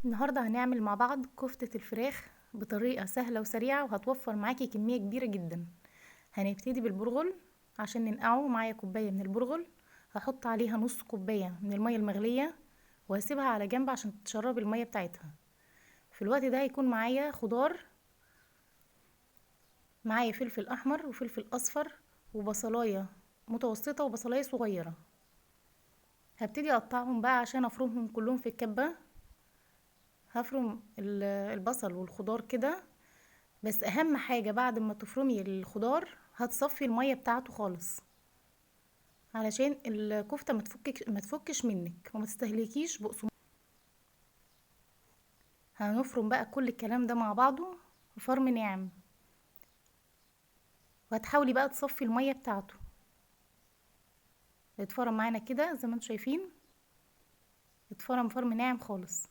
النهاردة هنعمل مع بعض كفتة الفراخ بطريقة سهلة وسريعة وهتوفر معاكي كمية كبيرة جدا. هنبتدي بالبرغل عشان ننقعه. معايا كوباية من البرغل، هحط عليها نص كوباية من المية المغلية وهسيبها على جنب عشان تشرب المية بتاعتها. في الوقت ده هيكون معايا خضار، معايا فلفل احمر وفلفل اصفر وبصلاية متوسطة وبصلاية صغيرة. هبتدي اقطعهم بقى عشان افرمهم كلهم في الكبة. هفرم البصل والخضار كده، بس اهم حاجة بعد ما تفرمي الخضار هتصفي المية بتاعته خالص علشان الكفتة ما تفكش منك وما تستهلكيش بقسماط. هنفرم بقى كل الكلام ده مع بعضه فرم ناعم، وهتحاولي بقى تصفي المية بتاعته. اتفرم معانا كده زي ما انتم شايفين، اتفرم فرم ناعم خالص.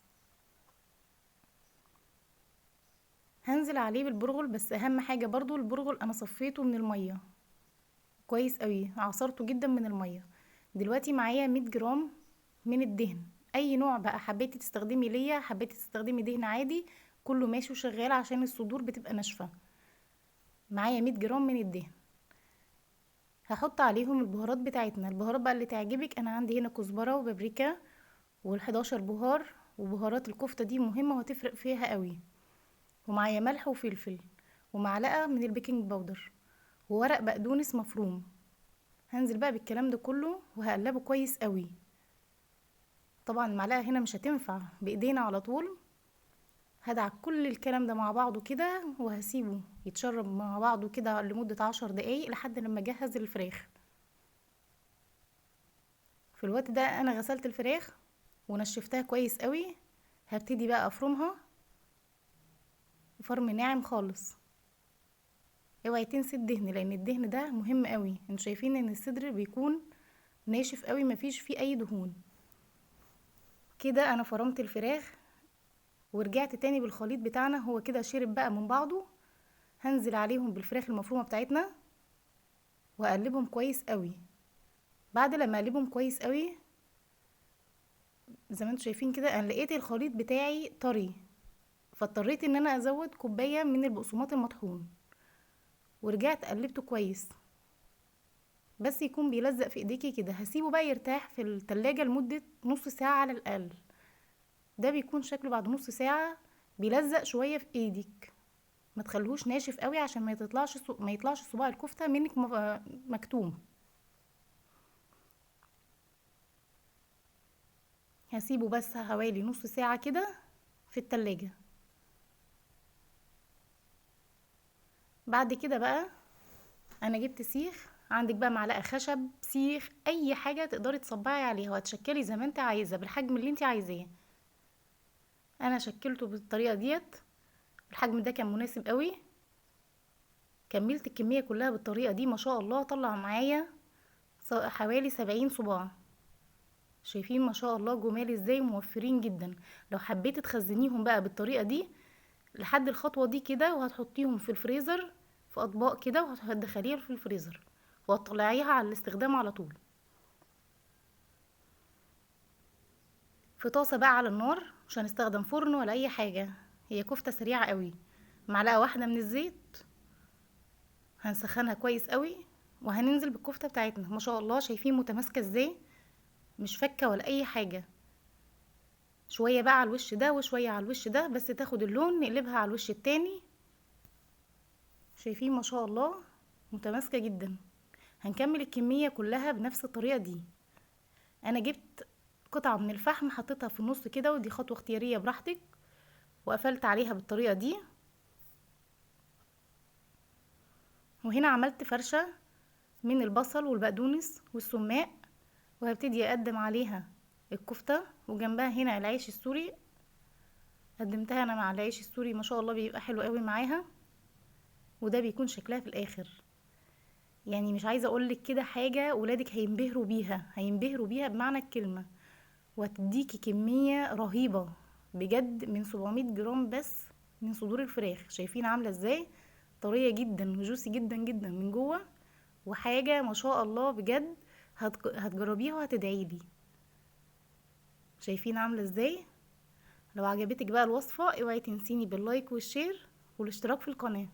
هنزل عليه بالبرغل، بس اهم حاجة برضو البرغل انا صفيته من المية كويس قوي، عصرته جدا من المية. دلوقتي معايا 100 جرام من الدهن، اي نوع بقى حبيتي تستخدمي ليا، حبيتي تستخدمي دهن عادي، كله ماشي وشغال عشان الصدور بتبقى ناشفة. معايا 100 جرام من الدهن. هحط عليهم البهارات بتاعتنا، البهارات بقى اللي تعجبك. انا عندي هنا كزبرة وبابريكا والحداشر بهار، وبهارات الكفتة دي مهمة وهتفرق فيها قوي. ومعايا ملح وفلفل ومعلقة من البيكنج باودر وورق بقدونس مفروم. هنزل بقى بالكلام ده كله وهقلبه كويس قوي. طبعا المعلقة هنا مش هتنفع، بايدينا على طول. هدعك كل الكلام ده مع بعضه كده وهسيبه يتشرب مع بعضه كده لمدة 10 دقايق لحد لما اجهز الفراخ. في الوقت ده انا غسلت الفراخ ونشفتها كويس قوي. هبتدي بقى افرمها فرم ناعم خالص. اوعي تنسي الدهن لان الدهن ده مهم قوي. انتوا شايفين ان الصدر بيكون ناشف قوي مفيش فيه اي دهون. كده انا فرمت الفراخ ورجعت تاني بالخليط بتاعنا، هو كده شرب بقى من بعضه. هنزل عليهم بالفراخ المفرومه بتاعتنا واقلبهم كويس قوي. بعد لما اقلبهم كويس قوي زي ما انتوا شايفين كده، انا لقيت الخليط بتاعي طري، فاضطريت ان انا ازود كوبايه من البقسماط المطحون، ورجعت قلبته كويس بس يكون بيلزق في ايديكي كده. هسيبه بقى يرتاح في التلاجة لمدة نص ساعة على الاقل. ده بيكون شكله بعد نص ساعة بيلزق شوية في ايدك، ما تخليهوش ناشف قوي عشان ما يطلعش صباع الكفتة منك مكتوم. هسيبه بس حوالي نص ساعة كده في التلاجة. بعد كده بقى انا جبت سيخ، عندك بقى معلقة خشب، سيخ، اي حاجة تقدري تصبعي عليها وهتشكلي زي ما انت عايزة بالحجم اللي انت عايزاه. انا شكلته بالطريقة ديت، الحجم ده كان مناسب قوي. كملت الكمية كلها بالطريقة دي ما شاء الله، طلع معايا حوالي 70 صباع. شايفين ما شاء الله جمال ازاي، موفرين جدا. لو حبيتي تخزنيهم بقى بالطريقة دي لحد الخطوة دي كده، وهتحطيهم في الفريزر في اطباق كده وهتدخليها في الفريزر وهتطلعيها على الاستخدام على طول. في طاسة بقى على النار، مش هنستخدم فرن ولا اي حاجة، هي كفتة سريعة قوي. معلقة واحدة من الزيت هنسخنها كويس قوي وهننزل بالكفتة بتاعتنا. ما شاء الله شايفين متماسكة ازاي، مش فكة ولا اي حاجة. شوية بقى على الوش ده وشوية على الوش ده، بس تاخد اللون نقلبها على الوش التاني. شايفين ما شاء الله متماسكة جدا. هنكمل الكمية كلها بنفس الطريقة دي. انا جبت قطعة من الفحم حطيتها في النص كده، ودي خطوة اختيارية براحتك، وقفلت عليها بالطريقة دي. وهنا عملت فرشة من البصل والبقدونس والسماق، وهبتدي اقدم عليها الكفتة، وجنبها هنا العيش السوري. قدمتها انا مع العيش السوري، ما شاء الله بيبقى حلو قوي معاها. وده بيكون شكلها في الاخر. مش عايزة اقولك كده حاجة، ولادك هينبهروا بيها، هينبهروا بيها بمعنى الكلمة، وهتديكي كمية رهيبة بجد من 700 جرام بس من صدور الفراخ. شايفين عاملة ازاي؟ طرية جدا وجوسي جدا جدا من جوه، وحاجة ما شاء الله بجد هتجربيها وهتدعيلي. شايفين عاملة ازاي؟ لو عجبتك بقى الوصفة اوعي تنسيني بال like وال share والاشتراك في القناة.